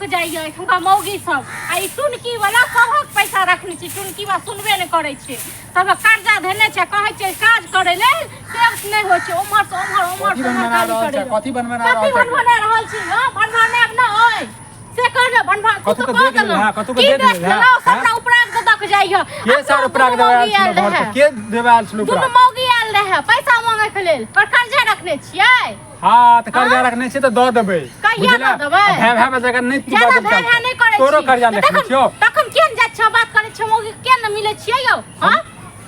के जाइए एखुनका मौगी सब। आ ई टुनकी वाला सबक पैसा रखने छै, टुनकी वाला सुनबे नहि करै छै, सबक कर्जा धेने छै, कहै छै काज करै लेल से नहि होइ छै, उम्हर से उम्हर उम्हर कथी से उम्हर बनबना खाली रहल करै छै? लेल। कथी बनबना कथी रहल छै? बनबना रहल छी? हँ, बनबना ने ओइ से कह ने, बनबा तू कतहु तऽ के कह देख देलहुँ। लेलह, कतहु के की देख देख लेलह, लेलहुँ? हँ? सबटा उपराग दऽ दऽ के जाइए। के सार उपराग देवे आयल छलो घर पर? के देवे आयल छलो दुनू उपराग? मौगी आयल रहे पैसा मांगे के लेल, पर कर्जा रखने छियै। हाँ, तऽ कर्जा रखने छियै तऽ दऽ देबै। कहिया बुझला? दऽ देबै? भै भै में जगह नहि तू ज्यादा बाजल भै चल। भै नहि करै तोरो छी। कर्जा तऽ रखने तखन छियौ। तखन किया ने जाइ छियै बात करै छियै मौगी के, किया ने मिलै छियै यौ? हाँ,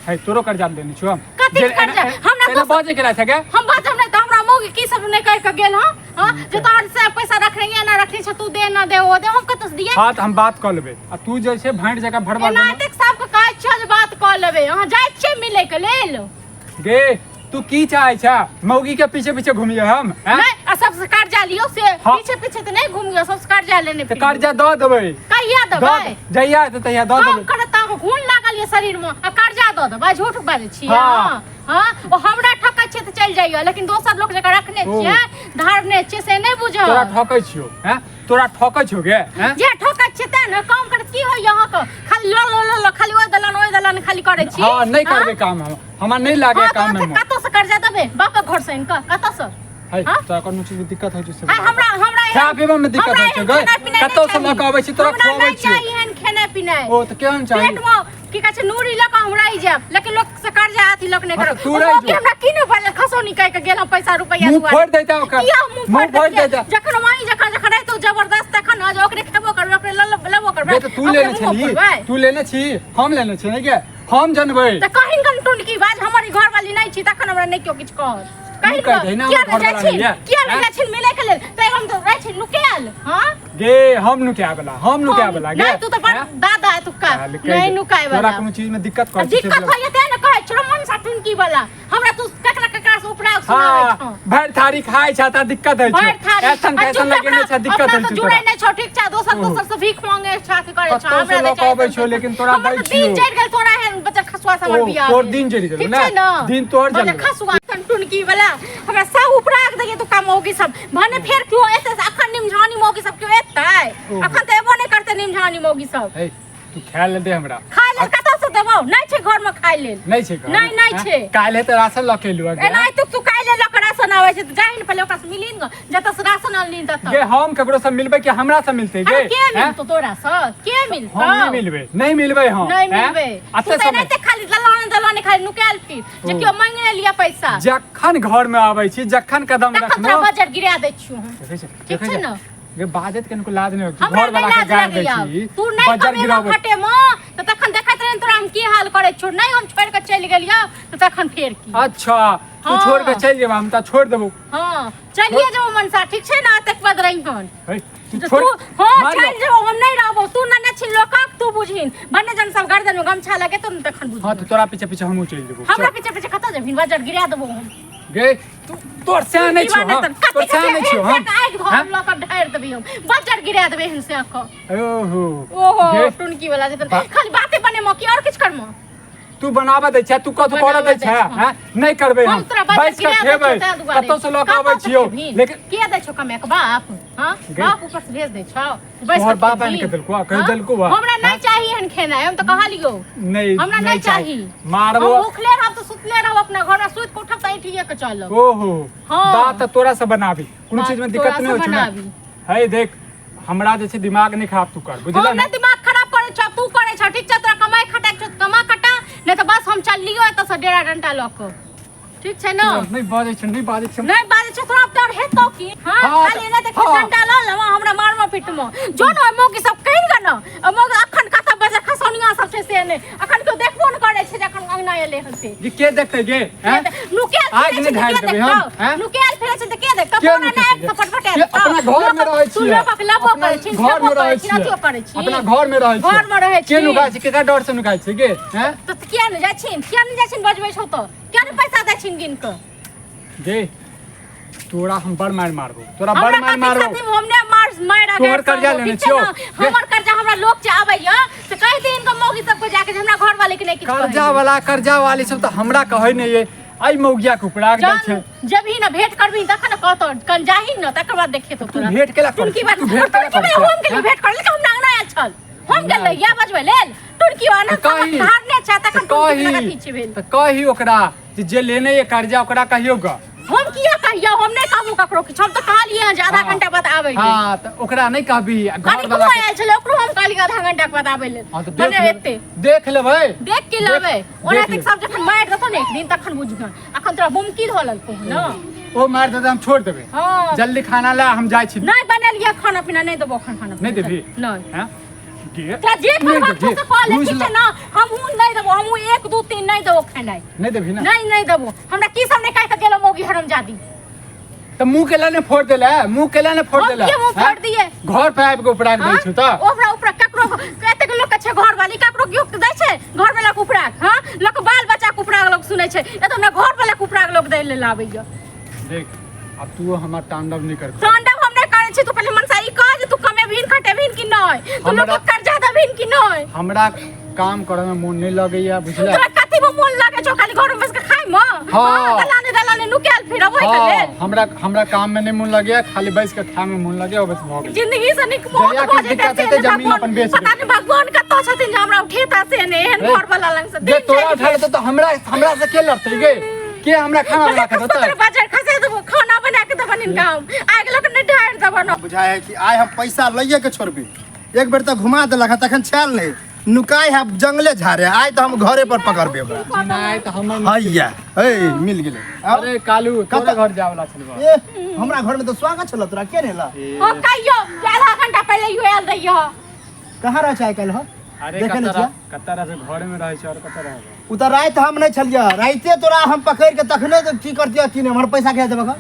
है, तोरो कर्जा लेने छियौ हम। कथी जे- कर्जा? हमरा एना बाजै के छै गे? हम बाजब नहि तऽ हमरा मौगी की सब नहि कहि के गेल? हँ हँ, जे तोहर से पैसा रखने या ना रखने छै, तू दे ना दे ओ दे, हम कतऽ से दियै? हाँ, तऽ हम बात कऽ लेबै आ तू जे छै भाँटि जकाँ भरबा एना एतेक सबके कहै छियौ जे बात कऽ लेबै, अहाँ जाइ छियै मिलै के लेल? गे, तू की चाहै छ? मौगी के पीछे पीछे घूमिए हम, हैं? नहि, आ सबसे कर्जा लियौ से। हाँ। पीछे पीछे तऽ नहि घूमियौ, सबसे कर्जा लेने तऽ फिरियौ। कर्जा दऽ देबै। कहिया दऽ देबै? जहिया हेतै तहिया दऽ काम देबै। करत तऽ अहाँके खून लागल यऽ शरीर मे आ कर्जा दऽ देबै? झूठ बाजै छियै। हाँ। अहाँ? हाँ, ओ हमरा ठकै छियै तऽ चलि जाइए, लेकिन दोसर लोक जकरा रखने ओ। छियै, धारने छियै, से नहि बुझल। तोरा ठकै छियौ, हैं? तोरा ठकै छियौ गे, हैं? जे ठकै छियै तें ने काम करत की होइए अहाँके? खाली ल ल ल ल, खाली ओहि दलान ओहि दलान खाली करै छी। हाँ, नहि हाँ? करबै काम हम, हमरा नहि लागे हाँ, काम तऽ में। कतऽ से कर्जा देबै? बापक घर से आनि कऽ? कतऽ से? है, हाँ? तोरा कोनो चीज के दिक्कत होइ छै से आ बता। हमरा हमरा एहन- खाय पीबै में दिक्कत हमरा होइ छै एहन गै? खेनाइ पिनाइ नहि कतौ से लऽ चाही। कऽ अबै छी, तोरा हमरा खुआबै नहि छियौ। चाही एहन खेनाइ पिनाइ। ओ तऽ केहन चाही? पेट में की कहै छै नूरी लऽ कऽ हम रहि जायब, लेकिन लोक से कर्जा अथी लोक नहि हाँ, करब। तऽ तू ओ रहि मौगी जो। हमरा की नहि भरल खसौनी कहि कऽ गेल हम पैसा रुपैआ मुँह दुआरे। फोड़ि दैता ओकर। किया मुँह मुँह फोड़ि फोड़ि दैतियै? दैता। जखन हम अहीं जखन जखन रहितौ जबरदस्त तखन ने जे ओकरे खेबो करबै, ओकरे लेबो करबै, बे तऽ तू ओकरे लेने मुँहो छलही? फोड़बै। तू लेने छी, हम लेने छी नहि गे? हम जनबै। तऽ कहिन कन टुनकी बाज, हमर ई घरवाली नहि छी तखन हमरा नहि केओ किछु कहत। कहिन कहि दही ने, किया हमर नहि जाइ घरवाला छी? नहि यऽ। किया नहि आँय? जाइ छी मिलै के लेल? तऽ हम तऽ रहै छी नुकायल। हाँ गे, हम नुकाय वाला, हम नुकाय वाला गे? नहि, तू तऽ बड़ आँय? दादा एतुक्का। साले कहि नहि दे। नुकाय तोरा वाला। कोनो चीज में दिक्कत आ करै छै से दिक्कत बोलब। होइए तें ने कहै छियौ मन सा टुनकी वाला, हमरा तू ककरा ककरा से उपरा सुनाबै हाँ, छौ। भरि थारी खाइ छ तऽ दिक्कत होइ भरि छै। थारी। ऐसन आ कैसन चुप लगेने अपना छ, दिक्कत अपना होइ तऽ छै जुड़ै तोरा। नहि छौ, ठीक छै, दोसर ओहो। दोसर से भीख मांगे छ, अथी करै छ। कतौ से हमरा लऽ दै कऽ छै अबै छौ, लेकिन तोरा हमर दै तऽ दिन छियौ। जरि गेल तोरा एहन बच्चा खसुआ से हमर ओ, बियाह तोर भेल। दिन जरि गेलौ ठीक ने? छै ने? दिन तोहर बच्चा जरि गेलौ। खसुआ टुनकी वाला हमरा सब उपराग दैए तुका मौगी सब, भने फेर केओ एतै से अखन निमझानी मौगी सब केओ एतै? ओहो। अखन तऽ एबो नहि करतै निमझानी मौगी सब। हे, तू खाय ले दे हमरा। खाय लेल कतऽ से देबौ? नहि छै घर में खाय लेल। नहि छै घर नहि, में? नहि आँय? छै। काल्हि तऽ राशन लऽ के एलु गे। एना तू तू काल्हि लऽ के राशन आबै छै तऽ जाहि ने पहिले ओकरा से मिली ने, जतऽ से राशन अनली ततऽ। गे, हम ककरो से मिलबै कि हमरा से मिलतै गे? अरे के आँय? मिलतौ तोरा से? के मिलतौ? हम नहि मिलबै, नहि मिलबै हम। नहि आँय? मिलबै तू अते तऽ समय एनाहिते खाली दलाने दलाने खाली नुकायल फिर जे ओ। केओ मांगि नहि लिअ पैसा। जखन घर में आबै छी, जखन कदम तखन रखनो तोरा बजर गिरा दै छियौ हम। देखै छै, ठीक देखै छै छै। ने? गे, बाजत कनिको लाज नहि होइ छै? हमरा घर नहि वाला के लाज गारि दै लगैया। छी, तू नहि बजर कमेलऽ गिराबै। खटे मे तऽ तखन देखैत रही तोरा हम की हाल करै छियौ। नहि, हम छोड़ि कऽ चलि गेलियौ तऽ तखन फेर की? अच्छा, तू हाँ। छोड़ के चलि जेबा, हम तऽ छोड़ देबौ। हाँ, चलिए जेबो मनसा, ठीक छै ने? एतेक बद रहिहन। हे, तू तऽ छोड़ तू हाँ मार चलि जेबो, हम नहि रहबो। तू नने छी लोकक, तू बुझहिन, भने जन सब गर्दन में गमछा लगेतौ ने तखन बुझहिन। हाँ, तऽ तोरा पीछे पीछे हमहूँ चलि जेबौ। हमरा चल। पीछे पीछे कतऽ जेबहिन? बजर गिरा देबो हम। गे, तू तोर सएह नहि छियौ, हम तोर सएह नहि छियौ हम। आगि धऽ हैं? लऽ कऽ ढारि देबै हम, बजर गिरा देबै एहन से कऽ। ओहो। ओहो। गे, टुनकी वाला जेतन। बा- खाली बाते बनेमो कि और किछु करमो? तू बनाबऽ दै छै, तू कथू करऽ बनाबऽ दै दै छै? छौ। हैं? नहि करबै हम हम, तोरा बजर बैस कऽ गिरा दै खेबै। छियौ ताहि दुआरे। कतौ से लऽ कऽ कतऽ अबै से छियौ खेबही? लेकिन के दै छौ कमे के बाप? हाँ, गे। बाप ऊपर से भेज दै छौ, बैस तोहर कऽ बाप आनि खेबही? कऽ देलकौ आ, कहि हाँ? देलकौ आ? हमरा नहीं हाँ? चाहिए एहन खेनाइ, हम तऽ कहलियौ। नहि। हमरा नहीं चाही। मारबो। हम भूखले रहब तऽ सुतले रहब अपना घर में, सुति कऽ उठब तऽ ऐठिए के चलब। ओहो। हाँ। बात तऽ तोरा से बनाबी, कोनो बात चीज में तोरा दिक्कत से नहि होइ छै ने? बनाबी। है देख, हमरा जे छै दिमाग नहि खराब तू कर, बुझल हम ने? नहि दिमाग खराब करै छौ, तू करै छौ। ठीक छै, तोरा कमाइ खटाइ छौ तऽ कमा खटा, नहि तऽ बस हम चललियौ एतऽ से डेरा डंटा लऽ कऽ, ठीक छै ने? नहि बाजै छै, नहि बाजै छै। नहि बाजै छै तोरा तोर हेतौ की? हाँ, हाँ, खाली एना देख। हाँ। डंटा लऽ लेबो, हमरा मारमो पीटमो जो ने। ओहि मौगी सब कहि गे ने, ओहि मौगी अखन कतऽ बजर खसौनिया सब छै से नहि अखन केओ देखबो नहि करै छै जे अखन अंगना एलै हन से। जे के देखतै गे, हैं? नुकायल आगि फिरै नहि छै तऽ ढारि के देबै हम, देखतौ? हैं? नुकायल फिरै छै तऽ के देखतौ? के तोरा नुकेतै नहि आगि गे? से फटफटा के देतौ। अपना घर में रहै तू छियै। लोकक लबो अपना करै छी, घर में खेबो रहै करै छी, छियै। अथियो करै छी। अपना घर में रहै छियै। घर में रहै के छी। नुकाइ छै? केकरा डर से नुकाइ छै गे, हैं? तऽ किया नहि जाइ छिन? किया नहि जाइ छिन? बजबै छौ तऽ किया नहि पैसा दै छिन गिन कऽ? गे, तोरा हम बड़ मारि मारबो, तोरा बड़ हमरा मारि कथी मारबो। खातिर? हम ने मार मार अगर तोहर कर्जा लेने छियौ। हमर कर्जा हमरा लोक जे आबैया तऽ कहि दे इनका मौगी सबके जाके जे हमरा घर वाले के नहि किछु कर्जा वाला, कर्जा वाली सब तऽ हमरा कहै नहि ये। आई मौगिया के उपराग दै छै। जहन जबही ना भेंट करबी तखन ने कहतो, कन जाही न तकर बाद देखेतो तू तोरा। भेंट केला करै टुनकी बात तू भेंट केला टुनकी करै बात हम छै? गेली भेंट करे लेकिन हम अंगना आयल छल, हम गेल रहियै बजबै लेल टुनकी वाला तऽ कही धारने छै तऽ तखन टुनकी वाला कही अथी छै भेल। तऽ कही ओकरा जे जे लेने ये कर्जा ओकरा कहियो ग। हम किया कहियो? हम नहि कहबो ककरो किछु, हम तऽ कहलियै हँ जे आधा हाँ। घंटा बाद आबै लेल। हाँ, तऽ ओकरा नहि कहबी आ घर कनिको वाला के आयल छलै ओकरो हम कहलियै आधा घंटा के बाद आबै लेल। हाँ, तऽ मने देख लेबै, एते देख लेबै, देख के लेबै। ओना देख तक सब जखन मारि देतौ ने एक दिन तखन बुझबह। अखन तोरा बुमकी धऽ लेलकौ हँ ने। ओ मारि देतै हम छोड़ि देबै। हँ, जल्दी खाना ला, हम जाइ छी। नहि बनेलियै खाना पीना, नहि देबो अखन खाना। नहि देबही? नहि। हैं गे, तोरा जे नहि करबाक छौ देबही? से कऽ ले, घूस ठीक छै ल- ने? हमहूँ नहि देबो, हमहूँ 1 2 3 नहि देबो खेनाइ। नहि देबही ने? नहि, नहि देबो। हमरा की सब नहि कहि के गेलो मौगी हरामजादी। तऽ मुँह केला ने फोड़ देला, मुँह केला ने फोड़ हम देला? किए मुँह हैं? फोड़ दिए? घर पे आबि के उपराग दै हाँ? छौ तऽ ओकरा उपरा ककरो एतेक लोक के छै घर वाली, ककरो केओ दै छै घर वाला के उपराग? हाँ, लोक बाल बच्चा के उपराग लोक सुनै छै, एतऽ हमरा घर वाला के उपराग लोक दै लेल आबैया। देख, आब तू हमर तांडव नहि कर। तांडव हम नहि करै छी। तू पहिले मनसा ई कह जे तू कमेबहीन खटेबहीन कि नहि, तू लोक के कर्जा देबहीन कि नहि? हमरा काम करे में मोन नहीं लगैया, बुझले? तोरा कथी में मोन लगे छौ? खाली घर में बैस के खाइ में? हाँ। दलाने दलाने नुकायल फिरब ओहि के हाँ, लेल? हमरा हमरा काम में नहीं मोन लगैया, खाली बैस के खाय में मोन लगैया, बस भऽ गेल। जिंदगी से नीक मौत जहिया भऽ किछु जेतै दिक्कत से हेतै, ने जमीन भगवान अपन बेच पता देबै। नहि भगवान कतऽ छथिन जे हमरा उठेता से नहि एहन रे, घर वाला लग से जे दिन तोरा चलि उठा लेतौ तऽ हमरा हमरा से के लड़तै गे? के हमरा खाना बना के देतै? गेल। बाजार खसा देबो, खाना बना के देबन हिनका, हम आगि लग नहि ढारि देबन। बुझाय है कि आइ हम पैसा लइए के छोड़बे। एक बेर तऽ घुमा देलक हँ, तखन छायल नहि नुकाय है जंगले झाड़े, आइ तऽ हम घरे पर पकड़बे ओकरा। नहि तऽ हमर हैया हे मिल गेलै। आउ। अरे कालू, तोरा घर जाय वाला छलबा। ए, हमरा घर में तऽ स्वागत छल तोरा, के नेला? ओ कहियो आधा घंटा पहिले इहो आयल रहियो। कहाँ रह छै आइ काल्हि हो? अरे देखै नहि कतऽ छियै? कतऽ रहबै, घरे में रहै छै और कतऽ रहबै? ओ तऽ राति हम नहि छलियै, राइते तोरा हम पकड़ि के तखने तऽ की करतियै की नहि, हमर पैसा के देबक?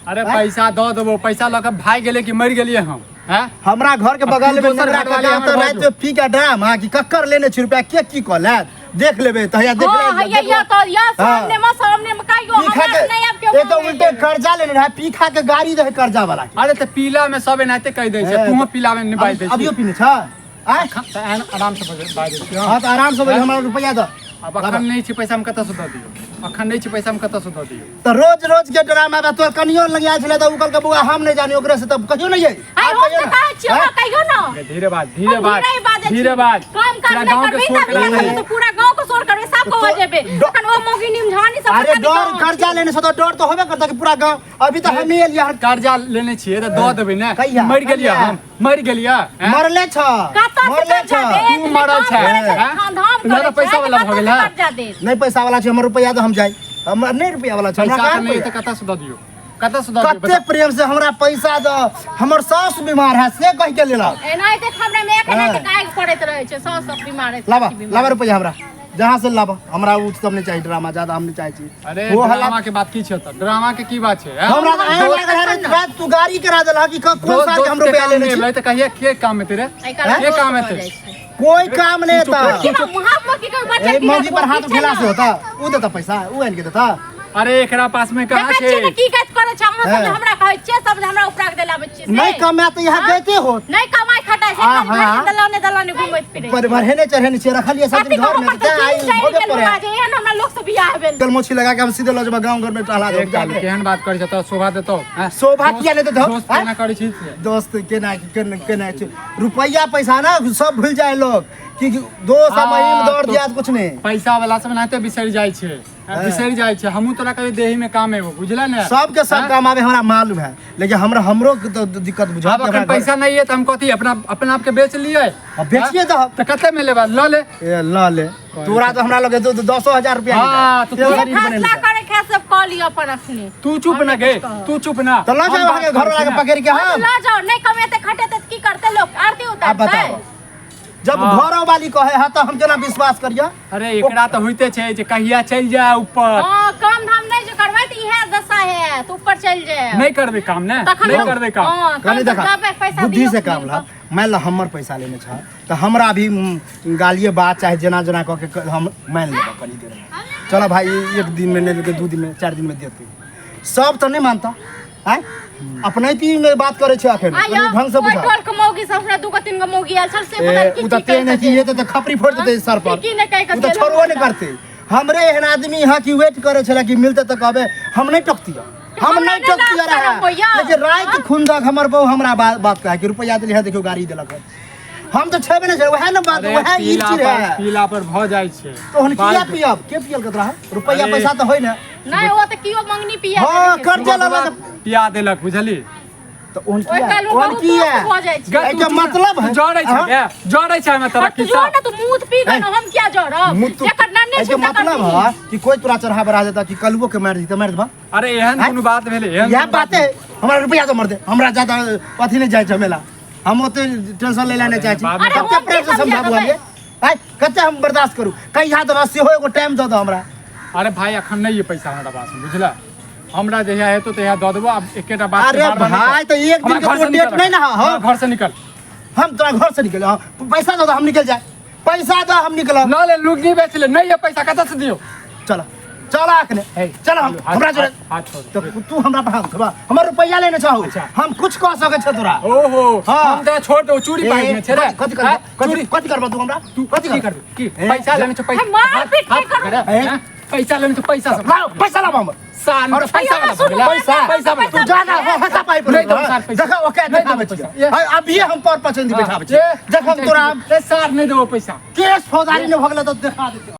अरे पैसा दऽ देबो, पैसा लऽ के भागि गेलै कि मरि गेलियै हम? हैं? हमरा घर के आ बगल तू में दोसर नेबरा घरवाली काका हमर तऽ भऽ राति में पी के ड्राम हाँ कि कक्कर लेने छी रुपया के की कऽ लेत, देख लेबै तऽ हैया देख हाँ, ले। हैया या तो या हाँ। सामने में, सामने में कहियो पी खा हमरा के नहीं आब केओ एक तऽ मांगै उल्टे लेल। कर्जा लेने रहे, पी खा के गाड़ी रहे कर्जा वाला के। अरे तऽ पीला में सब एनाहिते कहि दै छै, हे, तूहो पीला में नहि बाजि दै अभियो छी। पीने छ आँय? तऽ एहन आराम से बाजै छी। हाँ तऽ आराम से बज, हमरा रुपया दऽ। आब अखन नहि छै पैसा, हम कतऽ से दऽ दियौ? अखन नहि छै पैसा, हम कतऽ से दऽ दियौ? तऽ रोज रोज के ड्रामा बा। तोहर कनियो लग आयल छलै तऽ उ कहलकै बौआ हम नहि जानी ओकरे से, तब कहियो नहि आइ आब हम कहियो तऽ ना। कहै छियौ, आँय? कहियो ना। गे, धीरे बाज, धीरे हम बाज, धीरे बाजै छी। धीरे बाज। काम काज पूरा नहि गाँव के करबही शोर तब करा इएह दही। सब तऽ पूरा गाँव के शोर करबै, सब तो कह जेबै। तखन ओ मौगी निमझानी सब अरे पता नहि डर कहाँ कर्जा छै। लेने से तऽ डर तऽ होबे करता कि पूरा गाँव। अभी तऽ हमही एलियै हन। कर्जा लेने छियै तऽ दऽ देबै ने? कहिया? मरि गेलियै कहिया? हम मरि गेलियै, हैं? मरले छ, कतऽ से मरले कर्जा छ। देत? तू मरल काम छै, करै छै, हैं? काम धाम तू ज्यादा करै छै, पैसा वाला भऽ कतऽ गेल से है? कर्जा देत? नहि पैसा वाला छै, हमर रुपया तऽ हम जाइ, हमरा नहि रुपया वाला छै, हमरा पैसा कहाँ तऽ नहि रुपया? तऽ कतऽ से दऽ दियौ? कतऽ से दऽ दियौ? कते प्रेम से हमरा पैसा दऽ, हमर सास बीमार है से कहि के लेलक। एनाहिते हमरा मे एखन हाँ। एते आगि पड़ैत रहै छै, साउस सब बीमार है, लाबा सासु बीमार लाबा है। रुपया हमरा जहाँ से लाबा, हमरा उ सब नहीं चाहिए ड्रामा ज्यादा हम नहीं चाहे छी। अरे वो हल्ला ड्रामा के बात की छै तऽ? ड्रामा के की बात छै, हैं? हमरा तऽ एहन दोस्त- लागल है रे, रात तू गाड़ी करा देलह कि कोन दोस्त साल के हम दोस्त के रुपया काम लेने नहि छी? एलै तऽ कहिया के काम हेतै रे? आइ काल्हि के दोस्त काम भऽ हेतै? जाइ छै। कोई काम नहीं चुप था। की बा, मुहां पर की कोई बच्चा ए की मौगी पर बात हाथ छै उठेला ना? से होता? उ देता पैसा, उ आनि के देता। अरे एकरा पास में कहाँ देखै छियै ने छै? की कहैत करै छै, अहाँ सब जे हाँ। हमरा कहै छियै, सब जे हमरा उपरा के देलाबै छियै से। नहीं कमाए तऽ यहाँ हाँ? गैते होत। नहि कमाइ खटाइ छै, हाँ, खाली भरि हाँ। दिन दलाने दलाने घुमैत फिरै पर बढ़ेने चढ़ेने छियै, रखलियै सब कथी दिन घर कहब में पर तऽ तऽ आइ चलि चलि होबे गेल पड़े। हमरा जे एहन हमरा लोक से बियाह भेल। गलमोछी लगा के हम सीधे लऽ जेबै गाँव घर में टहला एक देब। कालू, केहन बात करै छै? तोरा शोभा देतौ, हैं? शोभा किया नहि देतौ? दोस्त हैं? केना करै छी से? दोस्त केना केना केना छै, रुपैया पैसा ना सब भूल जाए लोग कि दोस्त हाँ, महीम दौड़ तो- दिया कुछ नहीं। पैसा वाला सब एनाहिते बिसरि जाइ छै, बिसरि जाइ छै। हमहूँ तोरा कभी देही में काम एबो, बुझले ने? सबके सब हैं? काम आवे हमरा मालूम है, लेकिन हमरा हमरो के तो दिक्कत बुझा। आब अखन पैसा नहीं है तऽ हम कथी अपना अपना आप के बेच लियै? हाँ, बेचिए दहक। तऽ कते में लेबा? लऽ ले। ए ल ले, तोरा तो हमरा लगे तो 10,000 रुपया हाँ, तो नहीं जे दे। फैसला करे के सब कऽ लिअ अपन अखने। तू चुप ना गे, तू चुप ना। तो ल हम जाओ बात अहाँके घर करै वाला छी के ना। पकड़ के हम लऽ जाओ, नहि कमेतै खटेतै तऽ की करतै लोक? आरती आब उतारतै? बताओ, जब हाँ। घर वाली कहे है तो हम केना विश्वास करिए? अरे एकरा तऽ होइते छै जे कहिया चलि जाय ऊपर। हाँ, काम धाम नहि जे करबै तऽ इएह दशा हैत, ऊपर चलि जायब। नहि करबै काम ने, तखन नहि हम- करबै काम। हाँ, कनी काम तऽ देखा करबै, पैसा बुद्धि दियौ से काम अपने ला। मान ला हमर पैसा लेने छ तऽ हमरा भी गालिए बात चाहे जेना जेना कऽ के हम मान लेब कनी देर में, चलो भाई एक दिन में नहीं लेके 2 दिन में 4 दिन में देते, सब तऽ नहीं मानता आँय, अपनैती में बात करै छै अखन आइयो, कनी ढंग से ओहि बुझा। टोल के मौगी सब हमरा 2 गो 3 गो मौगी आयल छल से ए, पता नहि की उ तऽ की तेहन है कहि कि ये तऽ खपरी फोड़ि देतै सर पर। की की नहि कहि कऽ उ तऽ गेल छोड़बो नहि हमरा। करतै। हमरे एहन आदमी यहाँ कि वेट करे छला कि मिलते तऽ कहबे हम नहीं टोकतियै, हम हमरा नहीं नहि टोकतियै लाज शरम रहे। होइया। लेकिन राति खुन दक हमर बहू हमरा बात कहे कि रुपैआ देली है, देखियौ गाड़ी देलक हन। हम तऽ छेबे नहि छै, वएह ने बात, अरे वएह ई पीला चीज पर है। पीला पर भऽ जाइ छै। तो हम किया बाल- पियब? के पियल के तोरा रुपैआ अरे। पैसा तऽ होय ने। नहि, ओ तऽ कियो मंगनी पिया हाँ, देलकै। कर्जा लऽ लऽ पिया देलक, बुझली? तऽ ओहन ओहि किया, काल मे ओहन बहुत किया? दोस्त भऽ जाइ छै। गै, एहिके तू- मतलब है। तू जरै छै हाँ? गे, जरै छै हमे तोरा और तू खिस्सा। जो ने तू मुँह पी गऽ ने, हम किया जरब? मुँह तू- जकर नन्हे छै एहिके तकर मतलब पी। है कि कोई तोरा चढ़ा बढ़ा देता कि कलुओ के मारि दी तऽ मारि देबा। अरे एहन कोनो बात भेलै? एहन इएह कोनो बात बाते है। हमरा रुपैआ तो मर दे, हमरा ज्यादा अथी नहीं जाइ झमेला, हम ओते टेंशन लै नहि चाहै छी। अरे कते हम की प्रेम से समझाबू समझा हम ये? आँय, कते हम बर्दाश्त करू? कहिया देबा सेहो एगो टाइम दऽ दऽ हमरा। अरे भाई, अखन नहीं है पैसा हमरा पास में, बुझला? हमरा जहिया हेतौ तहिया दऽ देबो। आब एकेटा बात के अरे बार-बार नहीं भाई, कह। तऽ एक दिन हमरा के घर से तोर डेट निकल। नहीं ना है, हाँ? हमरा घर से निकल। हम तोरा घर से निकल, हाँ, पैसा दऽ दऽ हम निकल जाए, पैसा दऽ हम निकलब। ना ले लुंगी बेच ले, नहीं है पैसा, कतऽ से दियौ? चल चल अखने, हे, चल हम हाथ- हमरा जोरे हाथ छोड़। तऽ तू हमरा पर हाथ उठबा? हमर रुपैआ लेने छहु। अच्छा। हम कुछ कह सकै छ तोरा। ओहो। हाँ। हम तोरा छोड़ दो, चूड़ी पाइप में छे रे। कथी करबा? हाँ? कथी चूड़ी कथी करबा तू हमरा? तू कथी की करबा? करबी? की ए, पैसा लेने छौ? पैसा हे, मार हाथ- पीट हाथ नहि करू। पकड़, ए? हाँ? पैसा लेने छौ, पैसा सब लाओ पैसा लाओ हमर। साल में और पैसा वाला सुनू, भऽ गेलै। पैसा पैसा वाला। तू जा ना हंसा पाई पर। नहीं देबो सार पैसा। देखा ओके नहीं देखाबै देबो छियै। पैसा। ये। हाँ, अभिये हम पर पचंदी बैठाबै छियै। ए, जखन तोरा ए, सार नहीं देबो पैसा। केस फौजदारी नहि भऽ गेलै तऽ देखा देतै।